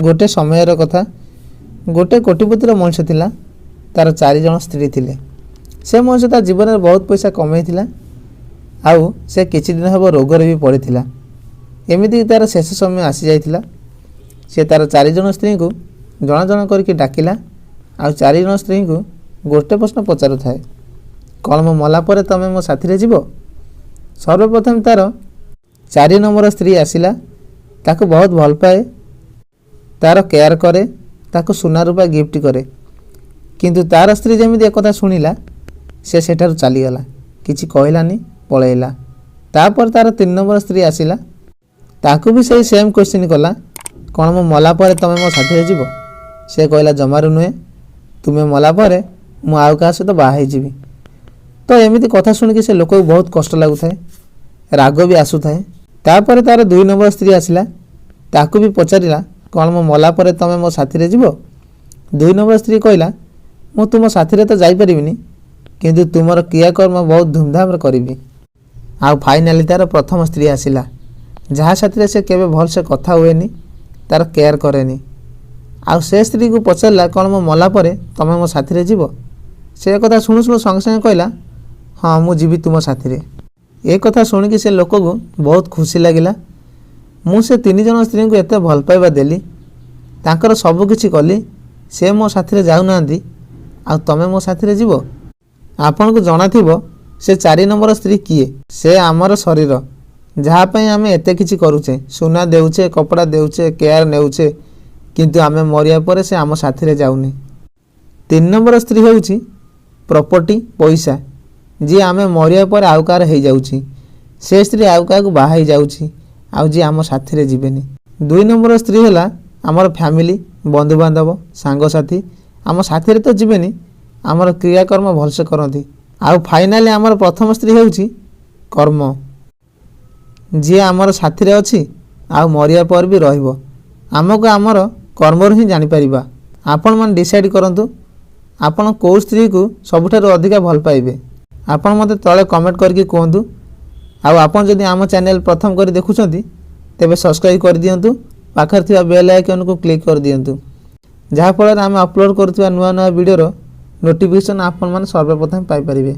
ଗୋଟେ ସମୟର କଥା, ଗୋଟେ କୋଟିପତିର ମଣିଷ ଥିଲା। ତାର ଚାରିଜଣ ସ୍ତ୍ରୀ ଥିଲେ। ସେ ମଣିଷ ତା ଜୀବନରେ ବହୁତ ପଇସା କମେଇଥିଲା ଆଉ ସେ କିଛି ଦିନ ହେବ ରୋଗରେ ବି ପଡ଼ିଥିଲା। ଏମିତିକି ତାର ଶେଷ ସମୟ ଆସିଯାଇଥିଲା। ସେ ତାର ଚାରିଜଣ ସ୍ତ୍ରୀଙ୍କୁ ଜଣ ଜଣ କରିକି ଡାକିଲା ଆଉ ଚାରିଜଣ ସ୍ତ୍ରୀଙ୍କୁ ଗୋଟେ ପ୍ରଶ୍ନ ପଚାରୁଥାଏ, "କ'ଣ ମୁଁ ମଲା ପରେ ତମେ ମୋ ସାଥିରେ ଯିବ?" ସର୍ବପ୍ରଥମେ ତାର 4 ନମ୍ବର ସ୍ତ୍ରୀ ଆସିଲା। ତାକୁ ବହୁତ ଭଲ ପାଏ, ତାର କେୟାର କରେ, ତାକୁ ସୁନା ରୂପା ଗିଫ୍ଟ କରେ। କିନ୍ତୁ ତାର ସ୍ତ୍ରୀ ଯେମିତି ଏକଥା ଶୁଣିଲା, ସେ ସେଠାରୁ ଚାଲିଗଲା। କିଛି କହିଲାନି, ପଳେଇଲା। ତାପରେ ତାର 3 ନମ୍ବର ସ୍ତ୍ରୀ ଆସିଲା। ତାକୁ ବି ସେଇ ସେମ୍ କ୍ୱେଶ୍ଚିନ୍ କଲା, "କ'ଣ ମୁଁ ମଲା ପରେ ତମେ ମୋ ସାଥିରେ ଯିବ?" ସେ କହିଲା, "ଜମାରୁ ନୁହେଁ। ତୁମେ ମଲା ପରେ ମୁଁ ଆଉ କାହା ସହିତ ବାହା ହେଇଯିବି।" ତ ଏମିତି କଥା ଶୁଣିକି ସେ ଲୋକକୁ ବହୁତ କଷ୍ଟ ଲାଗୁଥାଏ, ରାଗ ବି ଆସୁଥାଏ। ତାପରେ ତାର 2 ନମ୍ବର ସ୍ତ୍ରୀ ଆସିଲା। ତାକୁ ବି ପଚାରିଲା, "କ'ଣ ମୁଁ ମଲା ପରେ ତମେ ମୋ ସାଥିରେ ଯିବ?" 2 ନମ୍ବର ସ୍ତ୍ରୀ କହିଲା, "ମୁଁ ତୁମ ସାଥିରେ ତ ଯାଇପାରିବିନି, କିନ୍ତୁ ତୁମର କ୍ରିୟାକର୍ମ ବହୁତ ଧୁମଧାମରେ କରିବି।" ଆଉ ଫାଇନାଲି ତାର ପ୍ରଥମ ସ୍ତ୍ରୀ ଆସିଲା, ଯାହା ସାଥିରେ ସେ କେବେ ଭଲସେ କଥା ହୁଏନି, ତାର କେୟାର କରେନି। ଆଉ ସେ ସ୍ତ୍ରୀକୁ ପଚାରିଲା, "କ'ଣ ମୁଁ ମଲା ପରେ ତମେ ମୋ ସାଥିରେ ଯିବ?" ସେ କଥା ଶୁଣୁ ଶୁଣୁ ସଙ୍ଗେ ସଙ୍ଗେ କହିଲା, "ହଁ, ମୁଁ ଯିବି ତୁମ ସାଥିରେ।" ଏ କଥା ଶୁଣିକି ସେ ଲୋକକୁ ବହୁତ ଖୁସି ଲାଗିଲା। ମୁଁ ସେ ତିନି ଜଣ ସ୍ତ୍ରୀଙ୍କୁ ଏତେ ଭଲ ପାଇବା ଦେଲି, ତାଙ୍କର ସବୁ କିଛି କଲି, ସେ ମୋ ସାଥିରେ ଯାଉନାହାନ୍ତି, ଆଉ ତମେ ମୋ ସାଥିରେ ଯିବ? ଆପଣଙ୍କୁ ଜଣାଥିବ ସେ 4 ନମ୍ବର ସ୍ତ୍ରୀ କିଏ। ସେ ଆମର ଶରୀର, ଯାହା ପାଇଁ ଆମେ ଏତେ କିଛି କରୁଛେ, ସୁନା ଦେଉଛେ, କପଡ଼ା ଦେଉଛେ, କେୟାର ନେଉଛେ, କିନ୍ତୁ ଆମେ ମରିବା ପରେ ସେ ଆମ ସାଥିରେ ଯାଉନି। 3 ନମ୍ବର ସ୍ତ୍ରୀ ହେଉଛି ପ୍ରପର୍ଟି, ପଇସା, ଯିଏ ଆମେ ମରିବା ପରେ ଆଉ କାହାର ହେଇଯାଉଛି। ସେ ସ୍ତ୍ରୀ ଆଉ କାହାକୁ ବାହା ହେଇଯାଉଛି ଆଉ ଯିଏ ଆମ ସାଥିରେ ଯିବେନି। 2 ନମ୍ବର ସ୍ତ୍ରୀ ହେଲା ଆମର ଫ୍ୟାମିଲି, ବନ୍ଧୁବାନ୍ଧବ, ସାଙ୍ଗସାଥି। ଆମ ସାଥିରେ ତ ଯିବେନି, ଆମର କ୍ରିୟାକର୍ମ ଭଲସେ କରନ୍ତି। ଆଉ ଫାଇନାଲି ଆମର ପ୍ରଥମ ସ୍ତ୍ରୀ ହେଉଛି କର୍ମ, ଯିଏ ଆମର ସାଥିରେ ଅଛି ଆଉ ମରିବା ପରେ ବି ରହିବ। ଆମକୁ ଆମର କର୍ମରୁ ହିଁ ଜାଣିପାରିବା। ଆପଣମାନେ ଡିସାଇଡ଼୍ କରନ୍ତୁ, ଆପଣ କେଉଁ ସ୍ତ୍ରୀକୁ ସବୁଠାରୁ ଅଧିକା ଭଲ ପାଇବେ। ଆପଣ ମୋତେ ତଳେ କମେଣ୍ଟ କରିକି କୁହନ୍ତୁ। ଆଉ ଆପଣ ଯଦି ଆମ ଚ୍ୟାନେଲ୍ ପ୍ରଥମ କରି ଦେଖୁଛନ୍ତି, ତେବେ ସବସ୍କ୍ରାଇବ୍ କରିଦିଅନ୍ତୁ, ପାଖରେ ଥିବା ବେଲ୍ ଆଇକନ୍କୁ କ୍ଲିକ୍ କରିଦିଅନ୍ତୁ, ଯାହାଫଳରେ ଆମେ ଅପଲୋଡ଼ କରୁଥିବା ନୂଆ ନୂଆ ଭିଡ଼ିଓର ନୋଟିଫିକେସନ୍ ଆପଣମାନେ ସର୍ବପ୍ରଥମେ ପାଇପାରିବେ।